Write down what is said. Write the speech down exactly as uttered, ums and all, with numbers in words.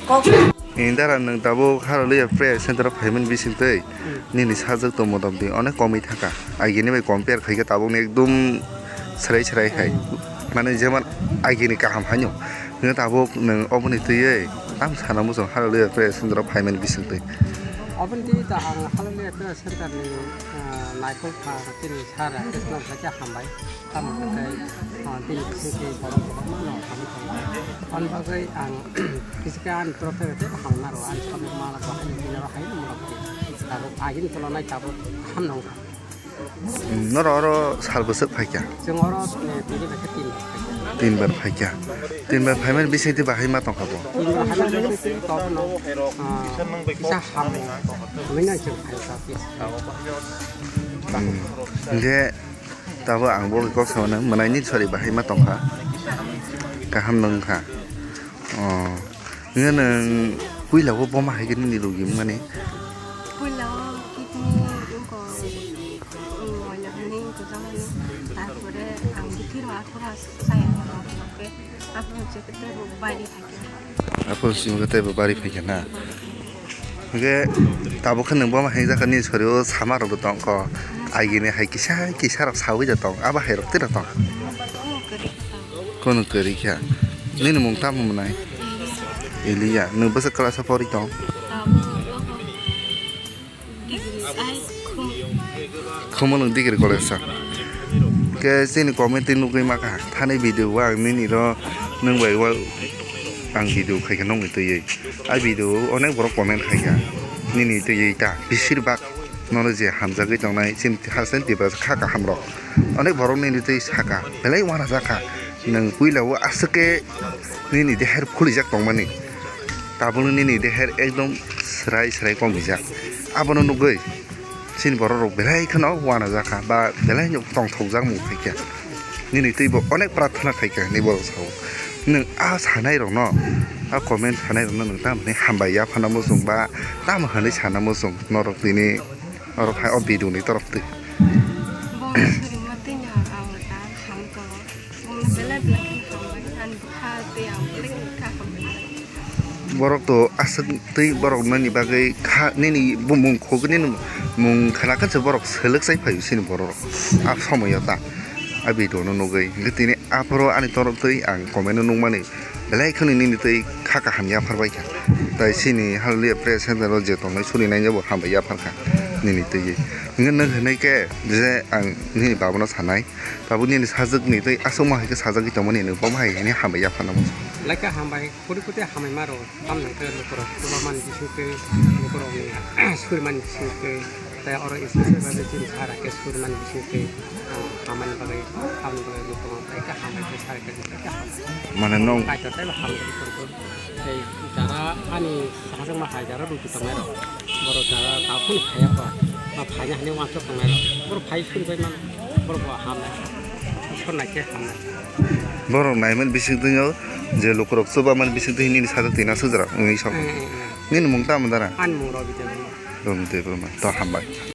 Ni dara nwng tabuk Hallelujah Prayer Center o phaimani bisingtwi nini sajwk tong motamti onek komwi thangkha. Agini bai compare khaikhe tabukni ekdum swrai swrai hai. Mane jemon agini kaham haino. Nwng tabuk nwng oboni twiwi tam sana muchung Hallelujah Prayer Center o phaimani bisingtwi. Oboni twiwi to ang Hallelujah Prayer Center ni, ah, naikol kha chini sir Krishna Bhai khe hambai. Tamo khe, ah, bini bisingtwi borok kwbangma no hamwi tongo. Aboni bagwi ang kisa khe ani torof thaibai teibo hamna rwo, ani samung ma rok bo haino bini oro haino mano khe. Tabuk agini tolonai tabuk hamno wngkha. Hmm, norok oro sal bwswk phaikha? Chwng oro, eh, tini bai khe tin bar phaikha. Tin bar phaikha. Tin bar phaimani bisingtwi bahai ma tongkha bo? Tin bar phaimani bisingtwi tabukno, ah, kisa hamwi, hamwi nai chwng phaikha. Hmm. Hwnkhe Tabuk ang bo kok sa mano, mwnaini sori bahai ma tongkha. Kaham no wngkha. Oh. Nini nwng puila o boma hai khe nini rogi wngmani? Puila o kidney wngkha, um, moila hwnwi wngkha jagani. Tarpore ang bithi rok aphuru chaya rok khe, aphuru chaya khe teibo bari phaikha. Aphuru chaya khe teibo bari phaikha na? Hwnkhe tabuk khe nwng boma hai jagani sori o sama rok bo tongkha. Agini hai kisa kisa rok sawi da tong, abo hai rok twi rok tong. Kono kwrwi kha. Nini mung tamo mwnai? Elia. Nwng bwswk class o pori tong? Khumulwng degree college o. Khe chini comment twi nugwi makha. Thani video o ang nini ro nwng bai o ang video khaikha nokni twiwi. A video o onek borok comment khaikha. Nini twiwi ta bisir bak nono je hamjagwi tongnai chini haste Tiprasa kha kaham rok. Onek borok nini twi saka belai uanajakha. Nwng puila o aswk khe nini deher phulijak tongmani. Tabukno nini deher ekdom swrai swrai komijak. Abono nugwi chini borok rok belai kheno uanajakha ba belai no tongthokjak mung phaikha. Nini twibo onek prarthana khaikha hinwi borok sao. Nwng a sanai rokno, a comment sanai rokno nwng tamo hinwi hambai yaphana muchung ba tamo hinwi sana muchung norok tini orok hai o video ni torok twi. Bo surima tini ang ta hamwi tongo. Bongni belai belai kheno hambai, ani bwkha tei ang belai kheno bwkha hambai. Borok to aswk twi borok nini bagwi kha, nini bumung khogwi nini mung khna khe borok selek chai phaio chini borok rok. A somoyo ta a video no nugwi hwnkhe tini aphuru ani torok twi ang comment no nukmani belai kheno nini twi kha kaham yaphar bai kha. Tai chini Hallelujah Prayer Center o je tongnai suri nai bo hambai yaphar kha nini twi. Hwnkhe nwng hwnwi khe je ang nini baba no sanai. Tabuk nini sajwk ni tei aswk ma hai khe sajagwi tongmani nwng bo ma hai hwnwi hambai ya phano. Lai kha hambai, kuri kuri hambai ma rw, tam nang khe lukurok chuba mani bising twi, lukurok ni suri mani bising twi, tei oro special bagwi chini sara khe suri mani bising twi, ah, hamani bagwi, hamani bagwi lukurok lai kha hambai khe sara khe lai kha hambai. Mane nwng kaitor tei hambai khe kuri kuri. Tei jara ani sajwkma hai jara ruti tongnai rok. Borok jara takhuk phaiya kho. Ma phaina hwnwi uansuk tongnai rok. Borok phai suri bai mano. Borok bo hamnai. Isor nai khe hamnai. Borok naiman bising twi o je lukurok chuba man bising twi nini sajak twi na sujra wngwi sok. Eh, eh, eh. Nini mung tamo dara? Ani mung Robi Debbarma. Robi Debbarma. To hambai.